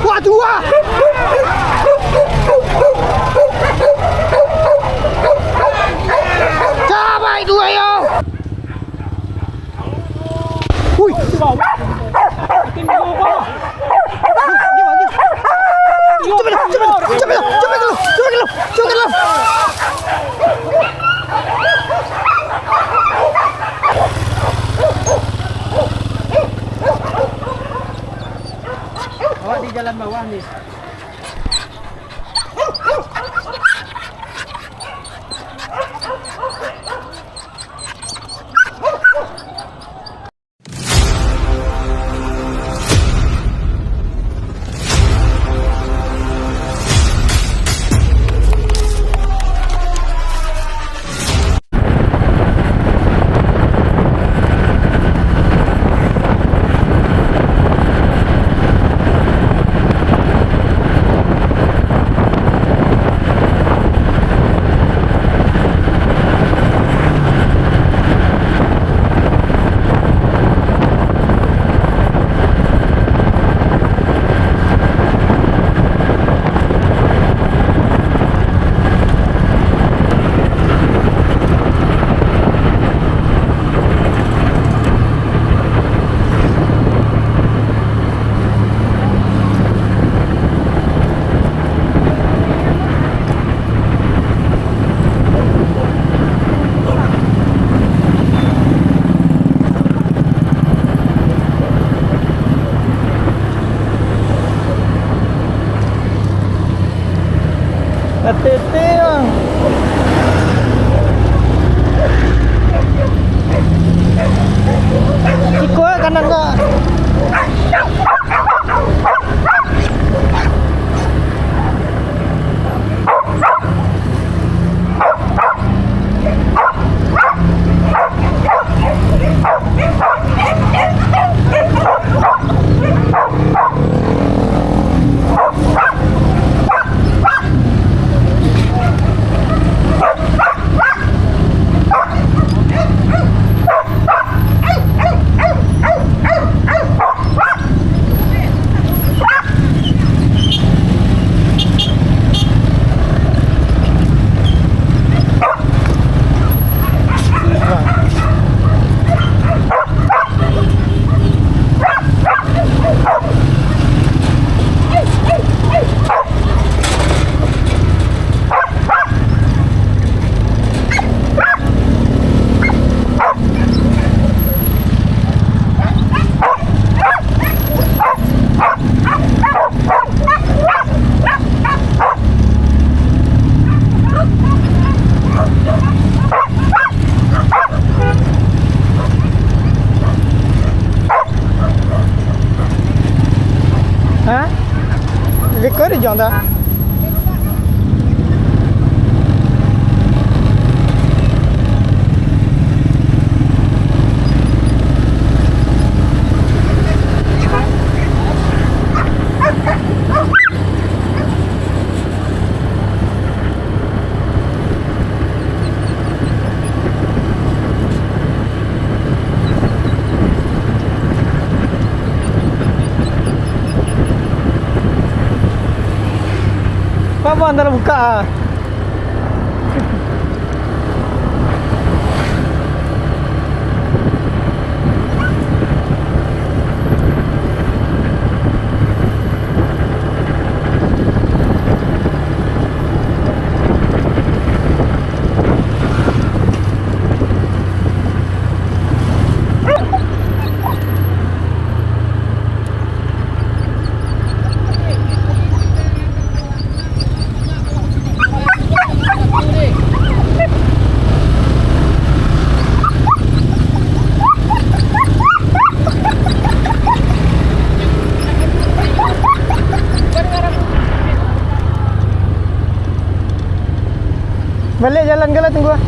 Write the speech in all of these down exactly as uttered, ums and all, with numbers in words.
Waduh, ah! Cabai tu, ayo! Hui! Cepat, cepat, cepat, cepat, cepat, cepat, cepat, cepat. Awak di jalan bawah ni. Tete, bang. Iko kanan ka. Ha? Liko di jong ta? Apa antara buka ah? Baliak jalan ko lah, tunggu ah.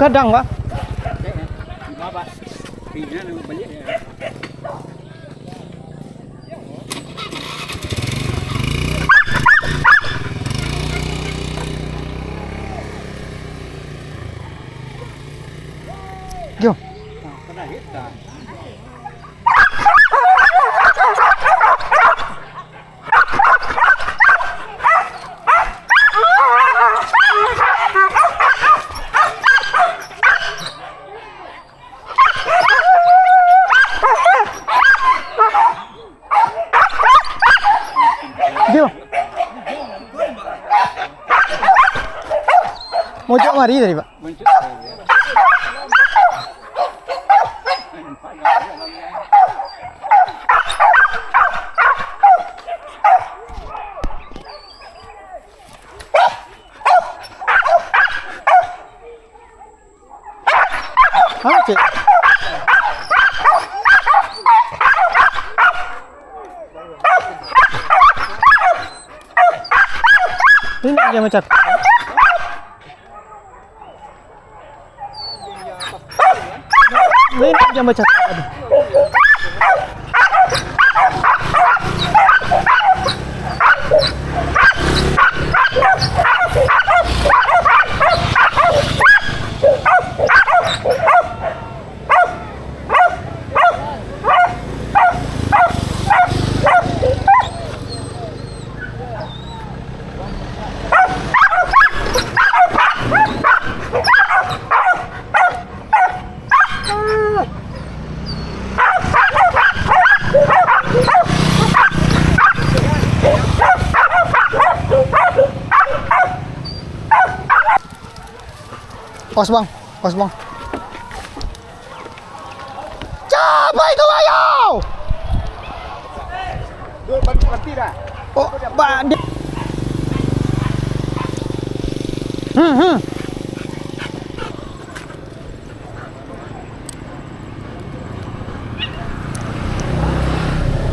Kadang, Pak. Yo. Dio. Mojok mari tadi, Pak. Ha, cek. Ini dia macam. Ini dia macam. Os, Bang. Os, Bang. Capai tu, ayo! Oh, ba-, di-, hmm, hmm.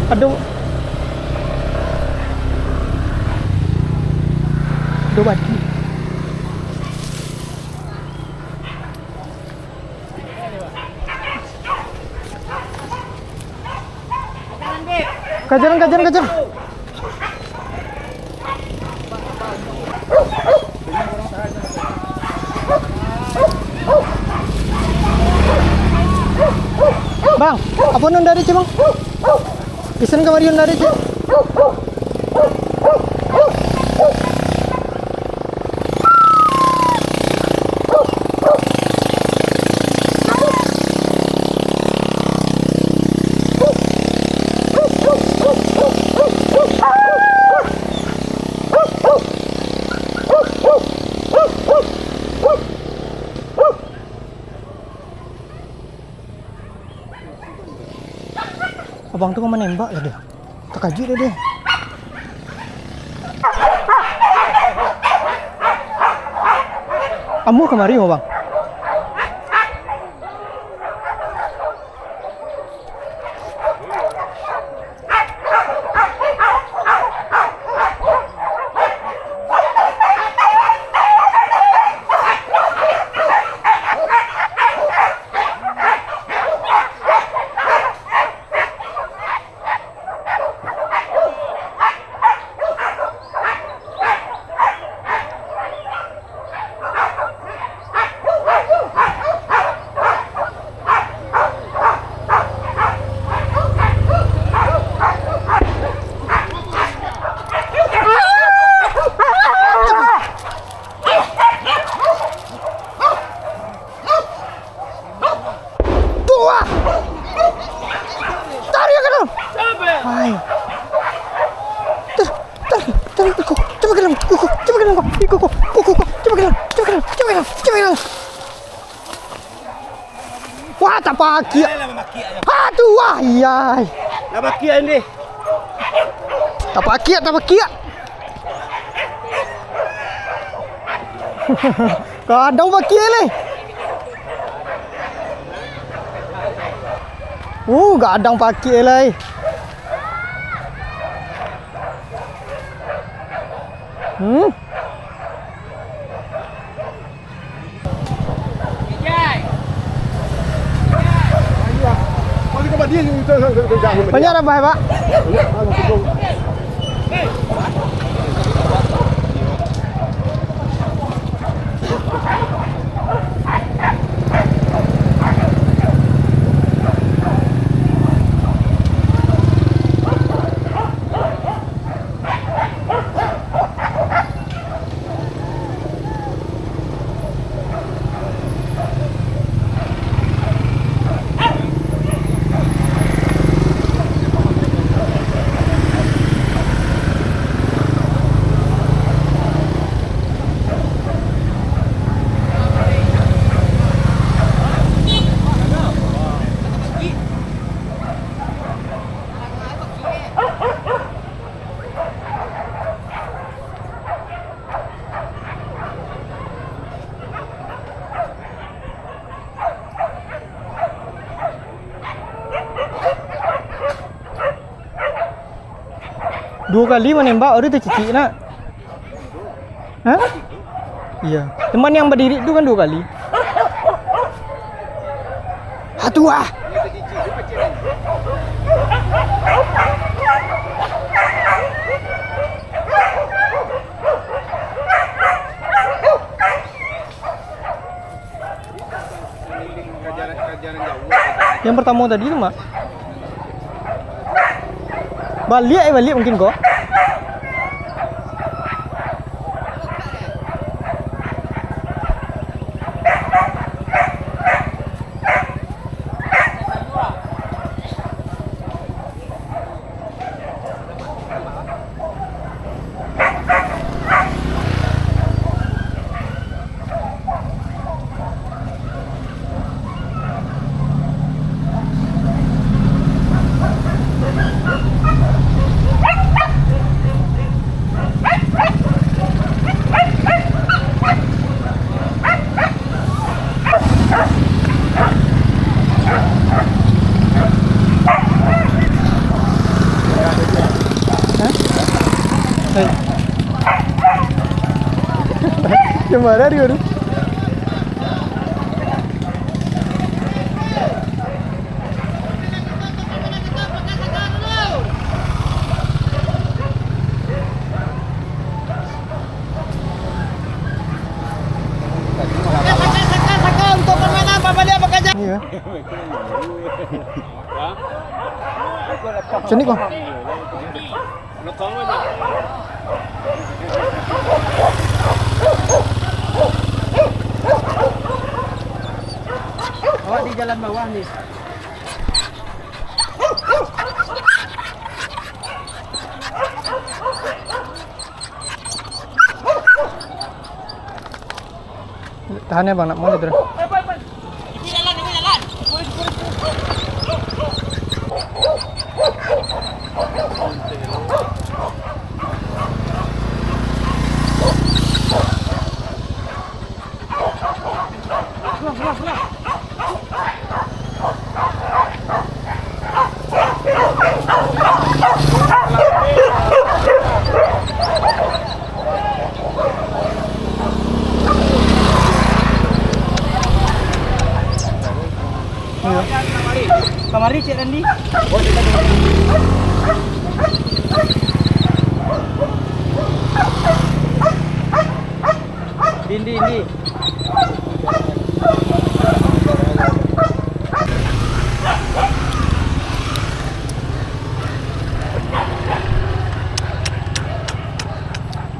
Aduh. Aduh, batu. Kajaran, kajaran, kajaran. Bang, apo nan dari, Bang? Pisan kamari nan dari, cik. Abang tu ka manembak tadi. Takajuik dek den. Amuah kamari, Bang. Tuh, ah! Tarik ka dalam. Hai. Tarik, tarik, tarik, iko, coba ka dalam, iko, coba ka dalam, iko, iko, iko, iko, coba ka dalam, coba ka dalam, coba ka dalam, coba ka dalam. Wah, tapakiak. Aduh, wah, iya. Tapakiak, Andi. Tapakiak, tapakiak. Gadang pakiak lai. Uh, gadang pakiak lai. Hmm. Banyak rabah, Pak. Duo kali manembak, baru tacicik nak. Hah? Iya. Teman yang berdiri tu kan duo kali. Hatu ah. Yang pertama tadi tu, Mak. Baliak, eh, baliak mungkin ko. Hah? Hai. Yang marah dia tu. Iya. Sini kau. Awak di jalan bawah ni. Tahan ya, Bang, nak mulai terus. Kamari, Cik Randi. Dindi, Dindi.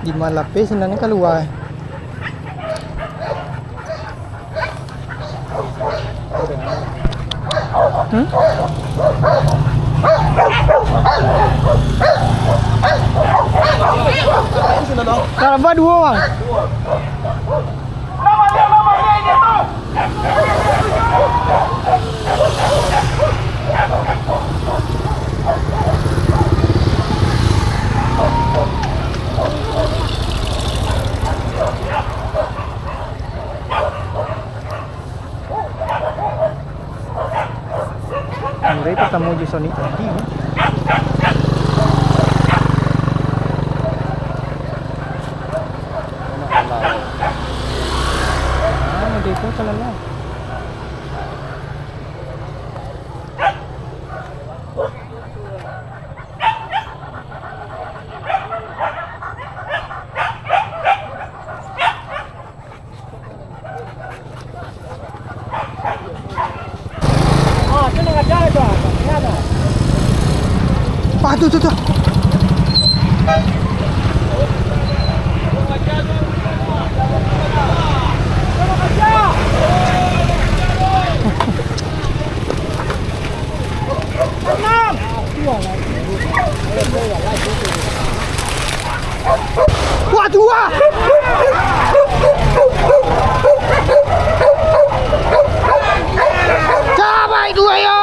Di ma lapeh sinan ni kalua. Hmm? Tambah duo, Bang. Mulai pertama uji Sonic tadi, kan? Ah, dia tu salah lah. Wah, tu, tu, tu. Wah, tu, wah. Cabai tu, ayo.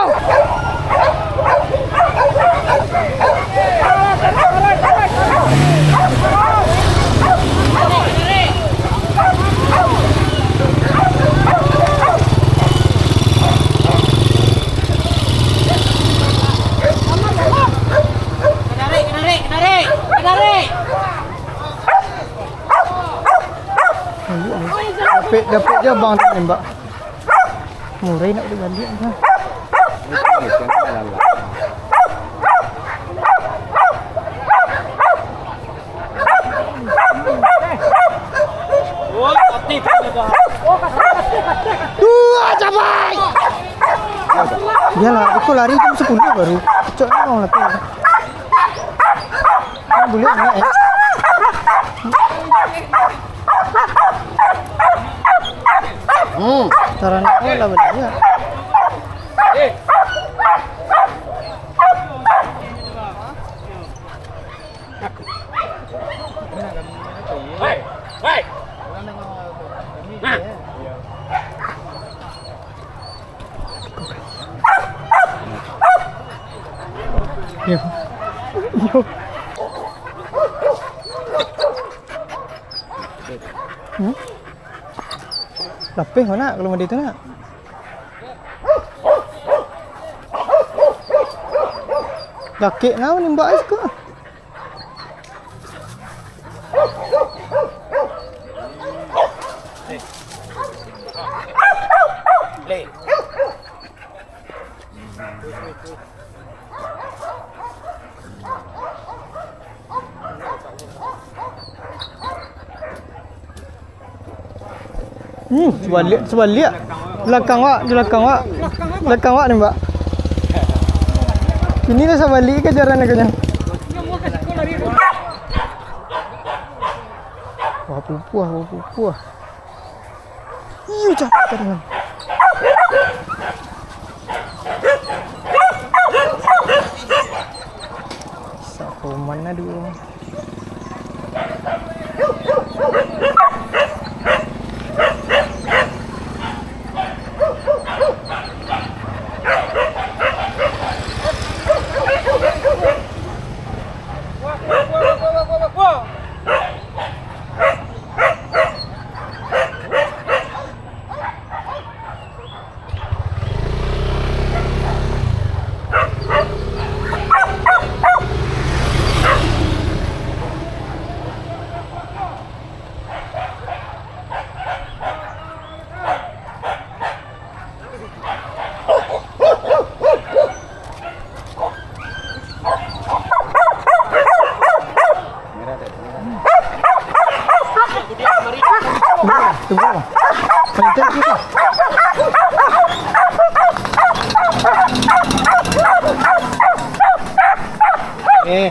Kanarik, kanarik, kanarik, kanarik. Dapek, dapek je abang tu nembak. Murai nak baliak je. Dua cabai. Iyalah, itu lari jam sepuluh baru. Cok ni orang latih. Kan boleh anak, eh. Hmm. Cara nak lah boleh ya. Hai, hai. Nah. Yo. Yo. Hmm? Lapeh ko nak, kalau mandi tu nak. Dakek nau nimbak ais ko. Hmm, sabaliak, sabaliak. Balakang awak, di balakang awak. Balakang awak ni, Mbak. Iko lah sabaliak kajaran aku nyo. Wah, pupuah, wah, pupuah. Iyo, capek tadi, Bang. Sakoman ado. Eh.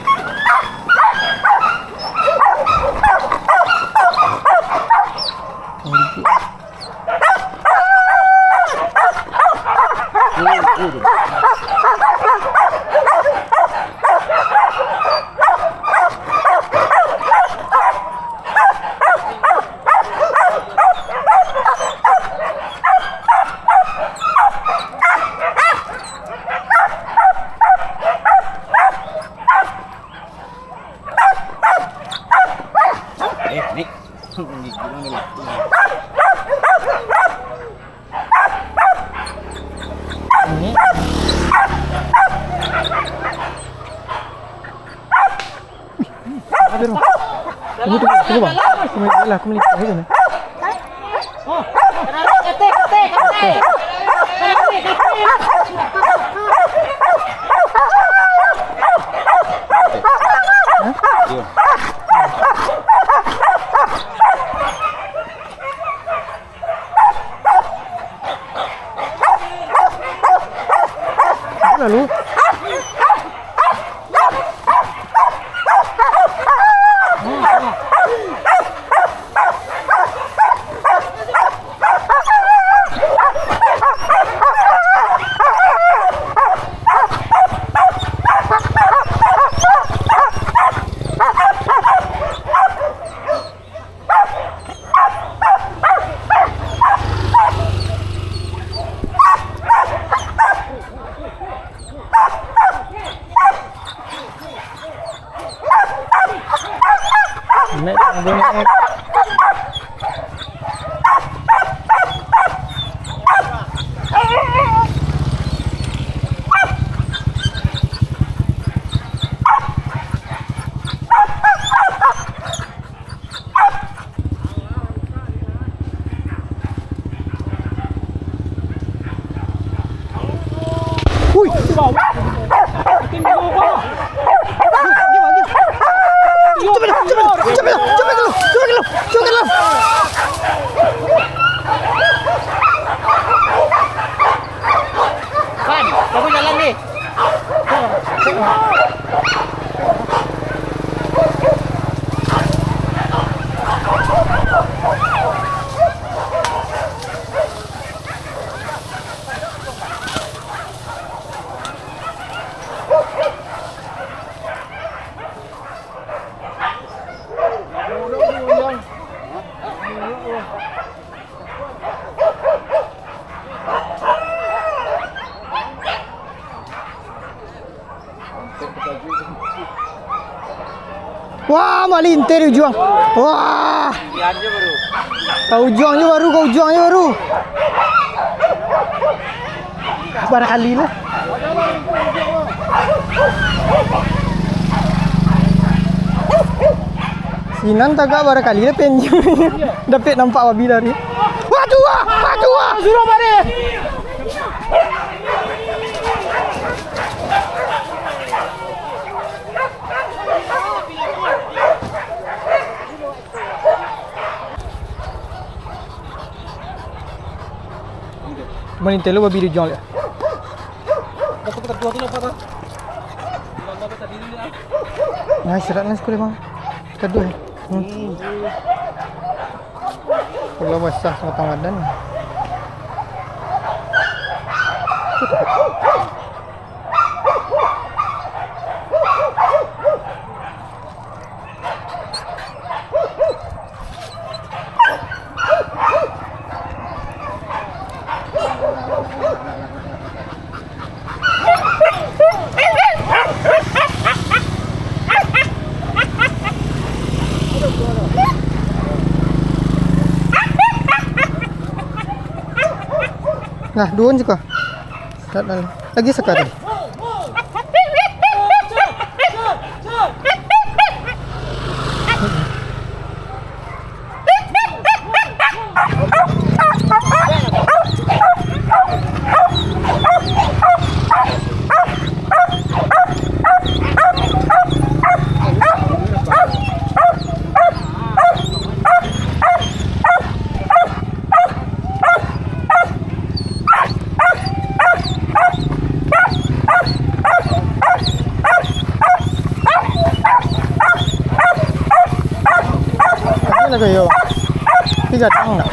Eh, ni. Gigi urang dah mati. Ni. Aduh. Tunggu, tunggu, tunggu, bang. Aku melihat lah, aku melihat. Ayo, ni. Lalu. Bonek. Ui. Capek dah, capek dah, capek dah, capek dah, capek dah. Pan, kamu jalan deh. Wah, malinteh di ujuang. Wah. Ka ujuang jo baru, ka ujuang jo baru. Barakali lah. Sinan tagak barakali lah, penyu. Dapek nampak babi tadi. Waduh, ah! Waduh, ah! Suruh balik. Malinteh lo babi di ujuang liak. Nah, istirahat lah sekolah, Bang. Kaduah, eh. Hmm. Pulau basah sabatang badan. Nah, duo siko. Lagi sakali. Ado lai yo. Tigo tang nak.